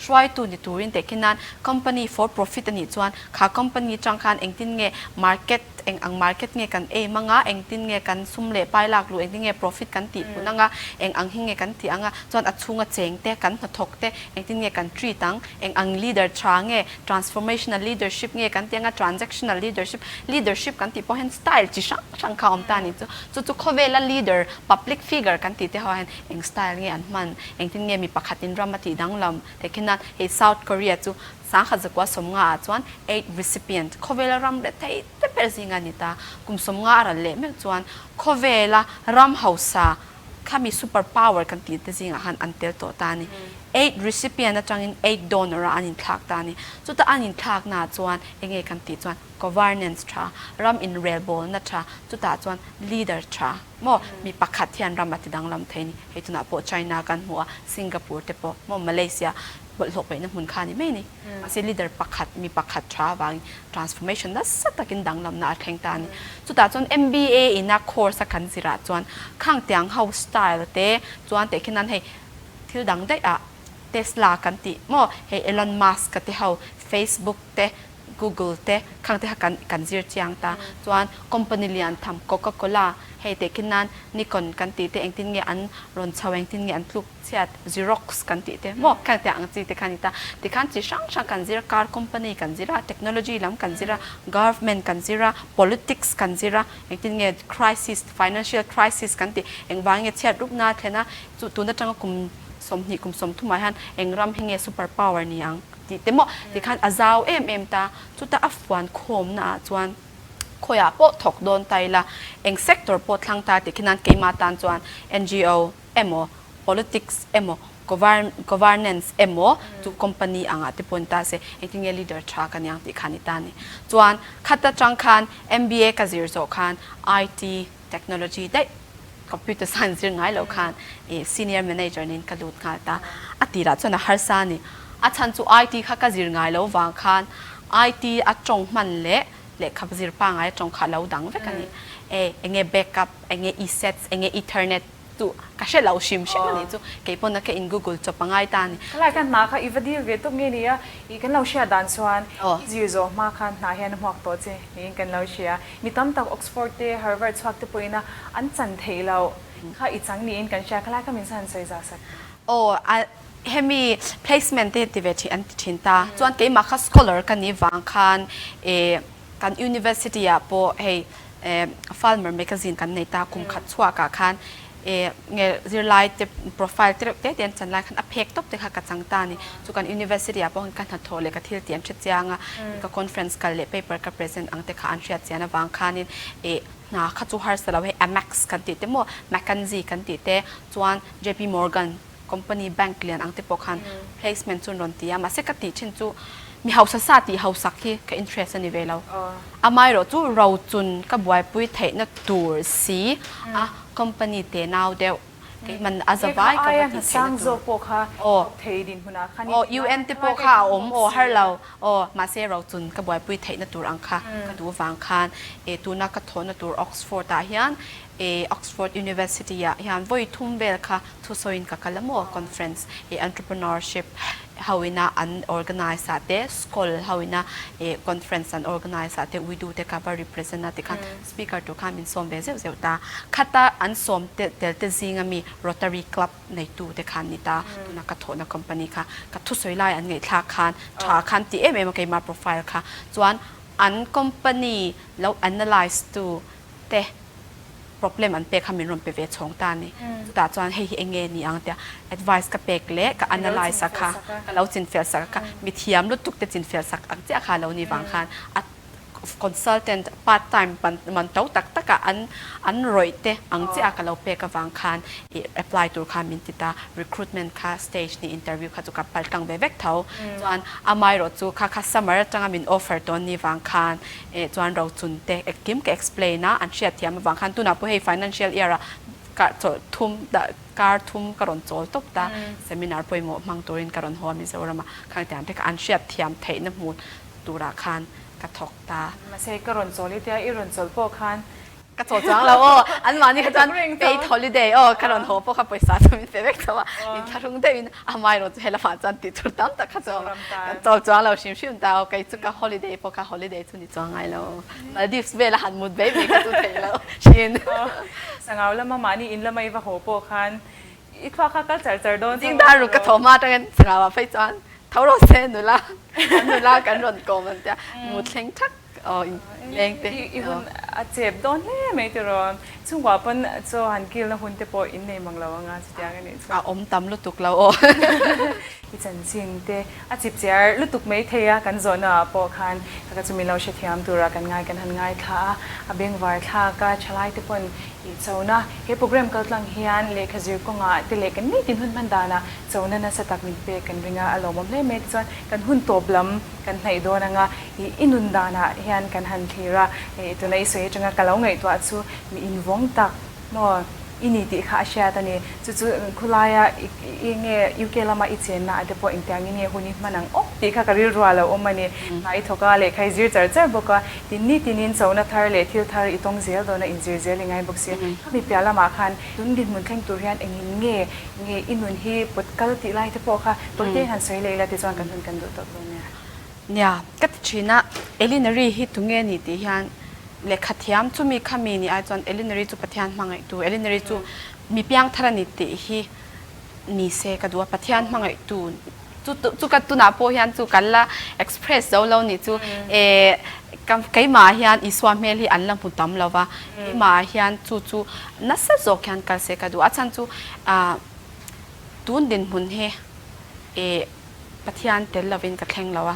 Hruaitu ni turin tehkhin nan company for profit a nih chuan kha company atang khan engtin nge market eng ang market nge kan aim anga, engtin nge kan sum leh pai lak luh, engtin nge profit kan tih pun anga, eng ang hi nge kan tih anga, chuan a chhunga cheng te, kan hnathawk te engtin nge kan treat ang, eng ang leader tha nge, transformational leadership nge kan tih anga, transactional leadership, leadership kan tih pawh hian style chi hrang hrang kha a awm ta a ni chu. Chu chu khawvela leader, public figure kan tih te ho hian eng style nge an hman, Engtin nge mi pakhatin ram a tih danglam? Tehkhin nan hei South Korea chu sangkhat zakua 50 ah chuan aid recipient, khawvela ram leh thei te ber zinga ni ta. Kum 50 a ral leh meuh chuan khawvela ram hausa khami super power kan tih te zingah khan an tel tawh ta a ni. Aid recipient atangin aid donor ah an inthlak ta a ni. Chuta an inthlaknaah chuan enge kan tih chuan governance tha, ram inrelbawlna tha, chutah chuan leader tha. Maw mi pakhat hian ram a ti danglam thei ni. Hei tunah pawh China kan hmu a, Singapore te pawh maw Malaysia bawlhhlawh paihna hmun kha a ni mai ni. Mahse leader pakhat, mi pakhat tha avangin transformation nasa takin danglamna a thleng ta a ni. Chutah chuan MBA ina course a kan zirah chuan khang tiang ho style te chuan tehkhin nan hei thil dang daih ah Tesla kan tih maw hei Elon Musk a te ho Facebook te Google te khang te kha kan kan zir chiang ta. Chuan company lian tham Coca Cola hei teh khi nan Nikon kan tih te engtin nge an rawn chho engtin nge an tluk chhiat Xerox kan tih te maw khang te ang chi te kha a ni ta. Tikhan chi hrang hrang kan zir a car company kan zir a technology lam kan zir a government kan zir a politics kan zir a engtin nge crisis financial crisis kan tih engvang nge chhiat rupna a thlen a chu tun atanga kum 20 kum 30 ah hian eng ram hi nge super power ni ang. Tih te maw? Tikhan a zau em em ta. Chuta a fuan khawmna ah chuan khawiah pawh thawk dawn ta ila, eng sector pawh thlang ta tih khi nan keimah tan chuan ngo emaw, politics emaw, governance emaw chu company angah te pawh ni ta se, engtin nge leader tha ka niang tih kha ni ta a ni. Chuan khat atang khan MBA ka zir zawh khan IT, Technology daih computer science zir ngai lo khan i senior manager niin ka lut nghal ta. A tirah chuan a harsa a ni. A chhan chu IT kha ka zir ngai lo vang khan IT a tawng hman leh lehkha zir pangai a tawng kha a lo dang vek a ni. E enge backup, enge e-sets, enge ethernet chu ka hre lo hrim hrim a nih chu. Kei pawn a ka in google chawp a ngai ta a ni. Khalai khan hna kha i va dil ve tawp nge ni a, i kan lo hriat dan chuan i zir zawh hma khan hna hian a hmuak tawh che niin kan lo hria. Mi tam tak Oxford te, Harvard chhuak te pawhin a an chan theih loh kha i chang niin kan hria. Khalai kha min han sawi zau sak. Aw, a hemi placement te ti ve thin an ti thin ta. Chuan keimah kha scholar ka nih vang khan eh kan university ah pawh hei eh Falmer magazine kan nei ta kum khat chhuak ah khan. E nge zirlai te profile te reuh te te an chan lai khan a phek tawp te kha ka chang ta a ni. Chu kan university ah pawh khan ka hnathawh leh ka thil tih an hre chiang a, ka conference kal leh paper ka present ang te kha an hriat chian avang khanin e hna kha chu harsa lo hei Amex kan tih te maw McKinsey kan tih te chuan JP Morgan company bank lian ang te pawh khan placement chu an rawn ti a, mahse ka tih thin chu mi hausa sa tih hausak hi ka interest a ni ve lo. Amaherawh chu rochun ka buaipui theihna tur si a company te nau deuh keiman a za vai ka va tih theihna tur. Aw aw UN te pawh kha a awm aw har lo aw mahse rochun ka buaipui theihna tur ang kha ka duh vang khan e tuna ka thawhna tur Oxford ah hian e Oxford University ah hian vawi thum vel kha Thusawiin ka kal a maw conference eh entrepreneurship ho ina an organise ah te school ho ina eh conference an organise ah te uidu te ka va represent a tikhan speaker tur khan min sawm ve zeuh zeuh ta. Khata an sawm tel tel te zinga mi Rotary club neitu te khan ni ta tuna ka thawhna company kha ka thusawi lai an ngaihthlak khan tha khan ti em em a keimah profile kha chuan an company lo analyse tu te problem an pek kha min rawn pe ve chhawng ta a ni. Chutah chuan hei hi eng nge ni ang tia advice ka pek leh ka analyse a kha ka lo chinfel sak a kha mithiam lutuk te chinfel sak ang chiah kha a lo ni vang khan a consultant part time man to tak tak a an an rawih te ang chiah a ka lo pek avang khan ih apply tur khan min ti ta recruitment kha stage ni interview kha chu ka pal tlang ve vek tho chuan amaherawh chu kha kha summer atanga min offer tawn ni vang khan Eh chuan rochun te engkim ka explain a, an hriatthiam avang khan tunah pawh hei financial year ah kar chawlh thum dah kar thum ka rawn chawl tawp ta, seminar pawimawh hmang turin ka rawn haw a Mizoram ah khang tiang te kha an hriatthiam theihna hmu turah khan ka thawk ta. Mahse ka rawn chawl i tia i rawn chawlh pawh khan Ka chaw chuang lo aw, an mahni kha chuan paid holiday aw, ka rawn haw pawh kha pawisa chu min pe vek tho a, min thlahrung deuhin a hmai rawh chu helamah chuan tih tur tam tak kha chu a awm a, kan chaw chuang lo hrim hrim ta aw, kei chu ka holiday pawh kha holiday chu ni chuang ngai lo, Maldives vela han mut mai mai kha chu theih loh thin. Sangau lama mahni in lama i va haw pawh khan i thluak kha kal char char dawn Zing dar ruk ka tho hma atangin sangau ah phei chuan tho rawh se nula, kan nula kan rawn kawm an tia mut thleng thak. Aw in leng te. I hun a chep dawn hle mai tiraw. Chhungkua pawn chaw han kilna hun te pawh in nei mang lo anga chutiang a nih chuan. A awm tam lutuk lo aw. I chanchin te a chip chiar lutuk mai thei a kan zawhna ah pawh khan ka chu min lo hrethiam tura kan ngai kan han ngaithla a, a bengvar thlak a thalai te pawn i chona he program kaltlang hian lehkha zir kawngah te leh kan nitin hun hman danah chona nasa tak min pek kan ring a, a lawmawm hle mai tichuan kan hun tawp lam kan hnaih dawn anga ih i nun danah hian kan han thlir a, ih tuna i sawi atanga ka lo ngaihtuah chu mi invawng tak maw i ni tih kha a hriat a ni. Chu chu khawlaia i nge UK lama i chenna ah te pawh engtiangin nge hun i hman ang awk tih kha ka rilru a lo awm a ni. Hna i thawk a, lehkha i zir char char bawk a, tin nitinin chona thar leh thil thar i tawng zel dawn a, inzir zel i ngai bawk si. Khami piah lamah khan tun dinhmun thleng tur hian engin nge Nge i nun hi pawt kal tih lai te pawh kha tawite han sawi leh ila tichuan kan hun kan duh tawp dawn nia. Nia, ka ti thin a, Elinary hi tunge ni tih hian lehkha thiam chu mi kha mi ni ai chuan Elinary chu Pathian hmangaihtu, Elinary chu mi piangthar a ni tih hi ni se ka duh a, Pathian hmangaihtu chu chu ka tunah pawh hian chu kan la express zo lo nih chu e ka keimah hian Isua hmel hi an la hmu tam lo va, keimah hian chu chu nasa zawk hian kal se ka duh a chhan chu ah tun dinhmun hi e Pathian tel lovin ka thleng lo a,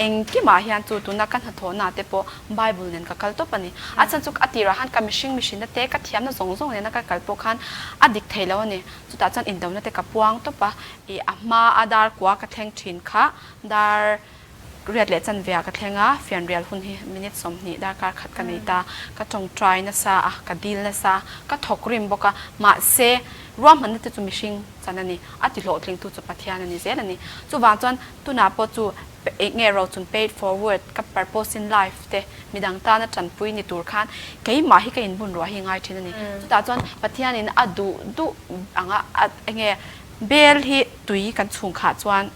engkimah hian chu tuna ka hnathawhna te pawh Bible nen ka kal tawp a ni. A chhan chu a tirah khan ka mihring mihrinna te ka thiamna zawng zawng nena ka kal pawh khan a dik thei lo a ni. Chutah chuan indona te ka puang tawp a, ih a hma a dar kua ka thleng thin kha dar riat leh chanve ah ka thleng a, fianrial hun hi minute 20 darkar khat ka nei ta, ka tawngtai nasa a, ka dil nasa a, ka thawk rim bawk a, mahse ruahmanna te chu mihring chan a ni, a ti hlawhtlingtu chu Pathian a ni zel a ni. Chuvang chuan tunah pawh chu eng nge rochun paid forward ka purpose in life te midang tana tanpui ni tur khan keimah hi ka inbun ruah hi ngai thin a ni. Chutah chuan Pathianin a duh duh anga a eng nge bel hi tui kan chhung khah chuan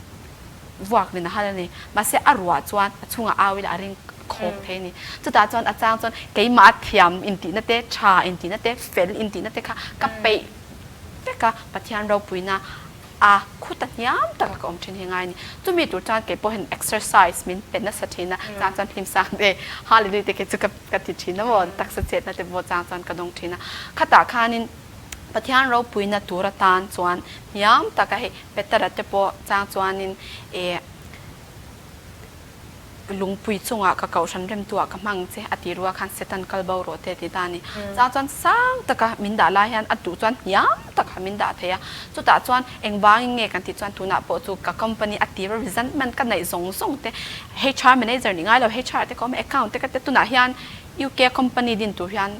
vuak nen a hal a ni. Mahse a ruah chuan a chhungah au ila a ring khawk thei a ni. Chutah chuan a chang chuan keimah a thiam intihna te, tha intihna te, fel intihna te kha ka peih vek a, Pathian ropuina a khuta hniam taka ka awm thin hi ngai a ni. Chumi tur chuan kei pawh hian exercise min pe nasa thin a, chang chuan hlim sang te, hallelujah te kei chu ka ti thin a maw, taksa chetna te pawh chang chuan ka dawng thin a. Khatah khanin. Pathian ropuina tur atan chuan hniam taka hei Petera te pawh chang chuanin eh lungpui chungah ka kohhran remtuah ka hmang che a ti ruah khan Satan kal bo rawh te a ti ta a ni. Chang chuan sang taka min dah lai hian a duh chuan hniam taka min dah thei a. Chutah chuan engvangin nge kan tih chuan tunah pawh chu ka company a tira resentment ka neih zawng zawng te HR manager ni ngai lo HR te ka awm a account te ka tia tunah hian UK company din tur hian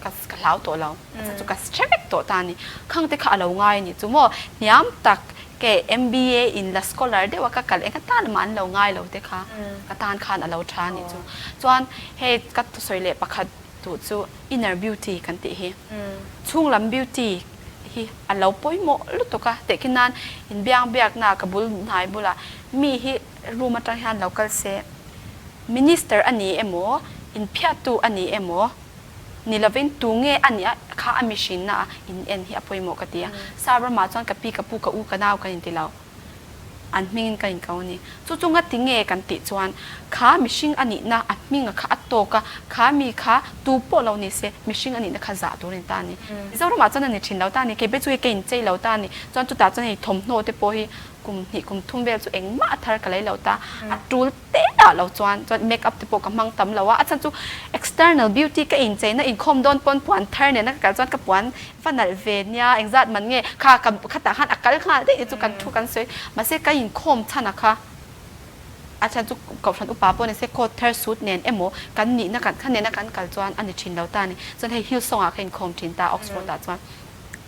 ka ka hlau tawh lo a chhan chu ka hre vek tawh ta a ni khang te kha a lo ngai a ni chu maw hniam tak ke MBA in la scholar deuh a ka kal eng atan mah an lo ngai lo te kha ka tan khan a lo tha a ni chu chuan hei ka thusawi leh pakhat duh chu inner beauty kan tih hi chhunglam beauty hi a lo pawimawh lutuk a tehkhin nan inbiang biakna ka bul hnai bulah mi hi room atang hian lo kal se Minister a ni emaw, inphiattu a ni emaw ni lovin tu nge a nih a kha a mihrinna a in en hi a pawimawh ka ti a. Sap ramah chuan ka pi, ka pu, ka u, ka nau kan inti lo. An hmingin ka inko a ni. Chu chu ngati nge kan tih chuan kha mihring a nihna a hminga kha a tawk a, kha mi kha tu pawh lo ni se mihring a nihna kha zah tur a ni ta a ni. Mizoramah chuan a ni thin lo ta a ni. Kei pawh chu hei ka inchei lo ta a ni. Chuan chutah chuan hei thawmhnaw te pawh hi kum hnih kum thum vel chu engmah a thar ka lei lo ta. A tul te ah lo chuan chuan make up te pawh ka hmang tam lo a, a chhan chu external beauty ka incheina inkhawm dawn pawn puan thar nena ka kal chuan ka puan va nalh ve nia engzat man nge kha ka khatah khan a kal nghal daih chu kan thu kan sawi mahse ka inkhawm chhan a kha a chhan chu kohhran upa pawh ni se coat thar suit nen emaw kan nihna kan kha nena kan kal chuan a ni thin lo ta a ni chuan hei Hillsong ah ka inkhawm thin ta Oxford ah chuan.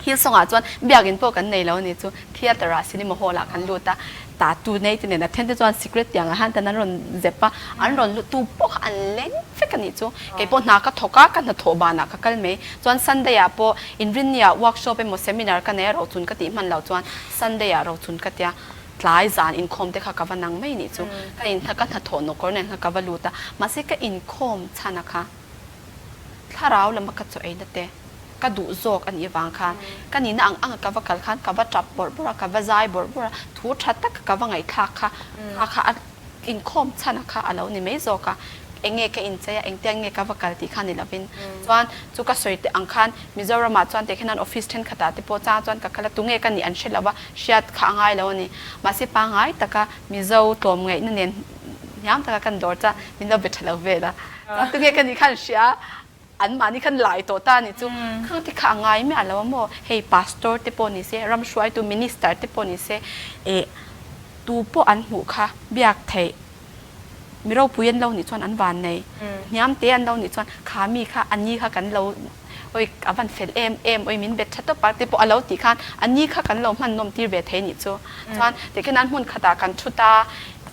Hillsong ah chuan biakinn pawh kan nei lo a ni chu theatre ah cinema hall ah kan lut a, tattoo nei te nen a then te chuan secret tiang ah hian tan an rawn zep a, an rawn lut tu pawh kha an leng vek a nih chu. Kei pawh hna ka thawk a, ka hnathawh banah ka kal mai. Chuan Sunday ah pawh inrinni ah workshop emaw seminar ka nei a rochun ka tih hman loh chuan Sunday ah rochun ka tia tlai zan inkhawm te kha ka va nang mai nih chu. Ka in ka hnathawh nawkawr nen kha ka va lut a, mahse ka inkhawm chhan a kha thlarau lam a ka chaw eina te ka duh zawk a nih avang khan ka nihna ang anga ka va kal khan ka va tap bawrh bawrh a, ka va zai bawrh bawrh a, thu tha taka ka va ngaihthlak kha kha kha a inkhawm chhan a kha a lo ni mai zawk a, eng nge ka inchei a, engtiang nge ka va kal tih kha ni lovin chuan chu ka sawi teh ang khan Mizoramah chuan teh khenan office thenkhatah te pawh chang chuan ka kal a, tunge ka nih an hre lo va, hriat kha a ngai lo a ni. Mahse pangngai taka Mizo tlawmngaihna nen hniam taka kan dawr chuan min lo be tha lo vel a, tunge ka nih kha an hria a. An mahni khan lai tawh ta a ni chu. Khang te kha a ngai miah lo a maw? Hei pastor te pawh ni se, ram hruaitu minister te pawh ni se, eh tu pawh an hmuh kha biak theih mi ropui an lo nih chuan an van nei. Hniam te an lo nih chuan kha mi kha a ni kha kan lo oi a van fel em em oi min bet tha tawp a te pawh a lo tih khan a ni kha kan lo hman nawm tir ve thei nih chu. Chuan tikhian an hmun khatah kan thu ta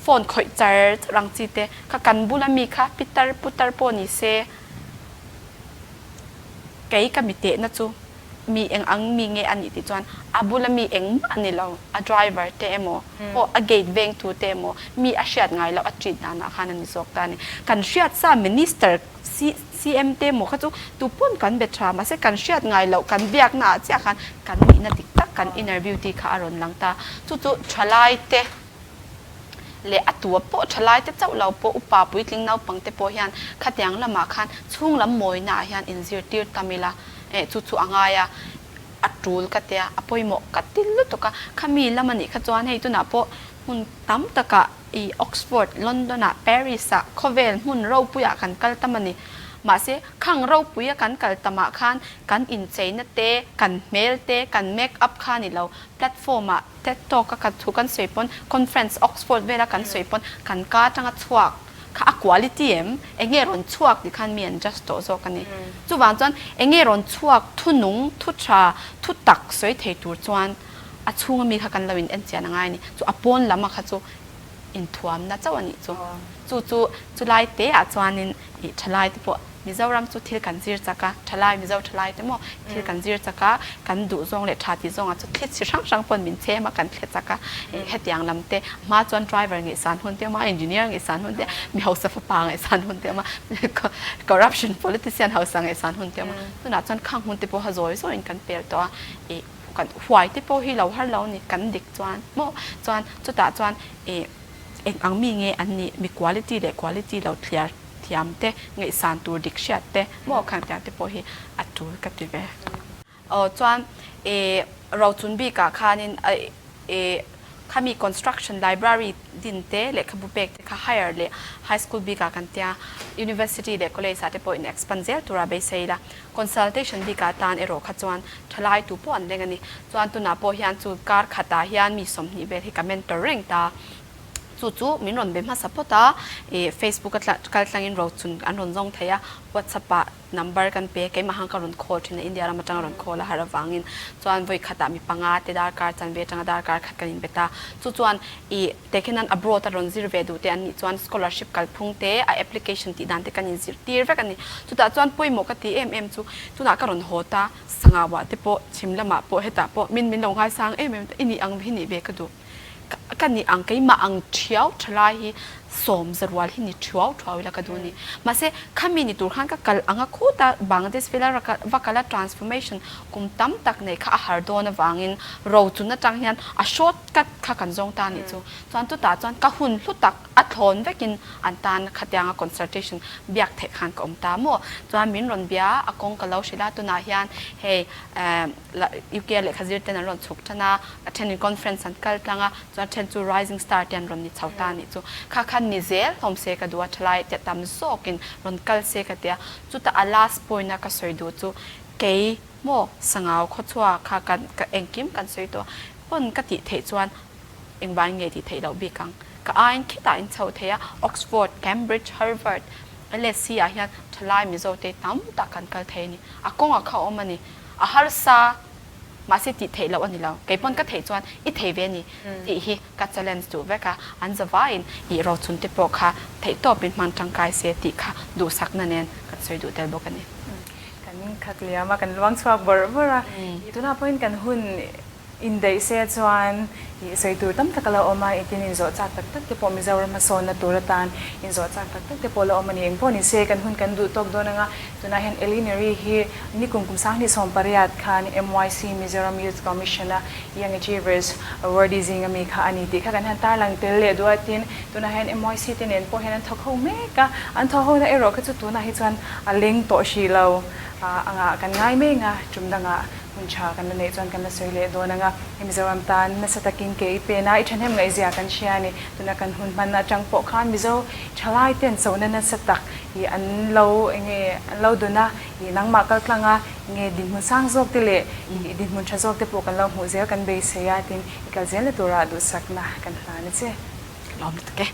phone khawih char char ang chi te kha kan bula mi kha pitar putar pawh ni se Kei ka mi tehna chu mi eng ang mi nge a nih tih chuan a bula mi engmah a ni lo, a driver te emaw pawh a gate vengtu te emaw mi a hriat ngai loh a treat danah khan a ni zawk ta a ni. Kan hriat sa minister CM te emaw kha chu tupawn kan be tha mahse kan hriat ngai loh kan biakna ah chiah khan kan nihna dik tak kan inner beauty kha a rawn lang ta. Chu chu thalai te leh a tua pawh thalai te chauh lo pawh upa puitling naupang te pawh hian khatiang lamah khan chhung lam mawina ah hian inzirtir tam ila eh chu chu a ngai a, a tul ka tia a pawimawh ka ti lutuk a, khami lam a nih kha chuan hei tunah pawh hmun tam takah ih Oxford, London ah, Paris ah khawvel hmun ropui ah kan kal tam a ni. Mahse khang ropui a kan kal tamah khan kan incheina te, kan hmel te, kan make up kha ni lo platform ah TED Talk a kan thu kan sawi pawn, conference Oxford vela kan sawi pawn kan ka atanga chhuak kha a quality em? Enge rawn chhuak tih khan mi an judge tawh zawk a ni. Chuvang chuan enge rawn chhuak thu nung, thu tha, thu tak sawi thei tur chuan a chhunga mi kha kan lo in en chian a ngai a ni. Chu a pawn lam a kha chu inthuamna chauh a nih chu. Chu chu chulai te ah chuanin ih thalai te pawh Mizoram chu thil kan zir chak a, thalai Mizo thalai te maw thil kan zir chak a, kan duh zawng leh tha tih zawngah chu thli chi hrang hrang pawn min chhem a, kan thle chak a, ih hetiang lam te hma chuan driver ngaihsan hun te awm a, engineer ngaihsan hun te, mi hausa fapa ngaihsan hun te awm a, corruption politician hausa ngaihsan hun te awm a, tunah chuan khang hun te pawh kha zawi zawiin kan pel tawh a, ih kan huai te pawh hi lo har lo a ni, kan dik chuan maw chuan chutah chuan ih eng ang mi nge an nih, mi quality leh quality lo thliar. Thiam te, ngaihsan tur dik hriat te, maw khang tiang te pawh hi a tul ka ti ve. Aw chuan e rochun bikah khanin e khami construction library din te lehkhabu pek te kha higher leh high school bikah kan tia university leh college ah te pawh in expand zel tura beisei ila consultation bikah tan erawh kha chuan thalai tu pawh an leng a ni. Chuan tunah pawh hian chu kar khatah hian mi 20 vel hi ka mentor reng ta. Chu chu min rawn be hmasa phawt a, ih Facebook a kal tlangin rochun an rawn zawng thei a, WhatsApp ah number kan pe, keimah khan ka rawn call thin a, India ram atanga rawn call a har avangin chuan vawi khatah mi panga te darkar chanve atanga darkar khat kan inbe ta. Chu chuan ih tekhian an abroad a rawn zir ve duh te an nih chuan scholarship kalphung te, a application tih dan te kan inzirtir vek a ni. Chutah chuan pawimawh ka ti em em chu tunah ka rawn haw ta, Sangauah te pawh, chhim lamah pawh, hetah pawh min min lo ngaisang em em ta, i nih ang hi nih ve ka duh. Ka nih ang, keimah ang thiau thalai hi sawm zarual hi ni thiau thuau ila ka duh a ni. Mahse, khami ni tur khan ka kal ang a khuta Bangladesh vela va kala transformation kum tam tak nei kha a har dawn avangin rochun atang hian a short cut kha kan zawng ta a nih chu. Chuan chutah chuan ka hun hlu tak a thlawn vekin an tan khatianga consultation biak theih khan ka awm ta maw? Chuan min rawn bia a, kawng ka lo hrilh a, tunah hian hei UK a lehkha zir ten an rawn chhuk tan a, a thenin conference an kal tlang a, chuan a then chu rising star te an rawn ni chho ta a nih chu. Kha khan ni zel hlawm se ka duh a, thalai te tam zawkin rawn kal se ka ti a, chutah a last point a ka sawi duh chu kei maw Sangau khawchhuak kha kan engkim kan sawi tawh a, pawn ka tih theih chuan Engvangin nge tih theih loh bik ang? Ka aiin khitah in chho thei a, Oxford, Cambridge, Harvard, LSE ah hian thalai Mizo te tam tak kan kal thei a ni. A kawngah kha a awm a ni. A harsa, mahse tih theih loh a ni lo. Kei pawn ka theih chuan i thei ve a ni tih hi ka challenge duh vek a. An zavaiin ih rochun te pawh kha theihtawpin hmang tangkai se tih kha duhsakna nen kan sawi duh tel bawk a ni. Kan khat liam a, kan luang chhuak bawrh bawrh a. Tunah pawhin kan hun Indaih se chuan ih sawi tur tam tak a la awm a, engtin inzawh chak tak tak te pawh Mizoram hmasawnna tur atan inzawh chak tak tak te pawh a la awm a ni. Engpawh ni se kan hun kan duh tawk dawn anga tunah hian Elinary hi nikum kum 2018 khan MYC Mizoram Youth Commission a Young Achievers Awardee zinga mi kha a ni tih kha kan han tarlang tel leh duh a tin tunah hian MYC te nen pawh hian an thawk ho mek a, an thawk hona erawh kha chu tunah hi chuan a leng tawh hrih lo angah kan ngai mek a, tum dangah Hun tha kan la neih chuan kan la sawi leh dawn ang a, hei Mizoram tan nasa takin ke i pen a, i thahnem ngaihzia kan hria a ni. Tuna kan hun hman atang pawh khan Mizo thalai ten chona nasa tak i an lo enge an lo dun a, i nangmah kal tlang a, enge dinhmun sang zawk te leh i dinhmun tha zawk te pawh kan lo hmuh zel kan beisei a, tin i kal zel na turah duhsakna kan hlan a che. Ka lawm lutuk e.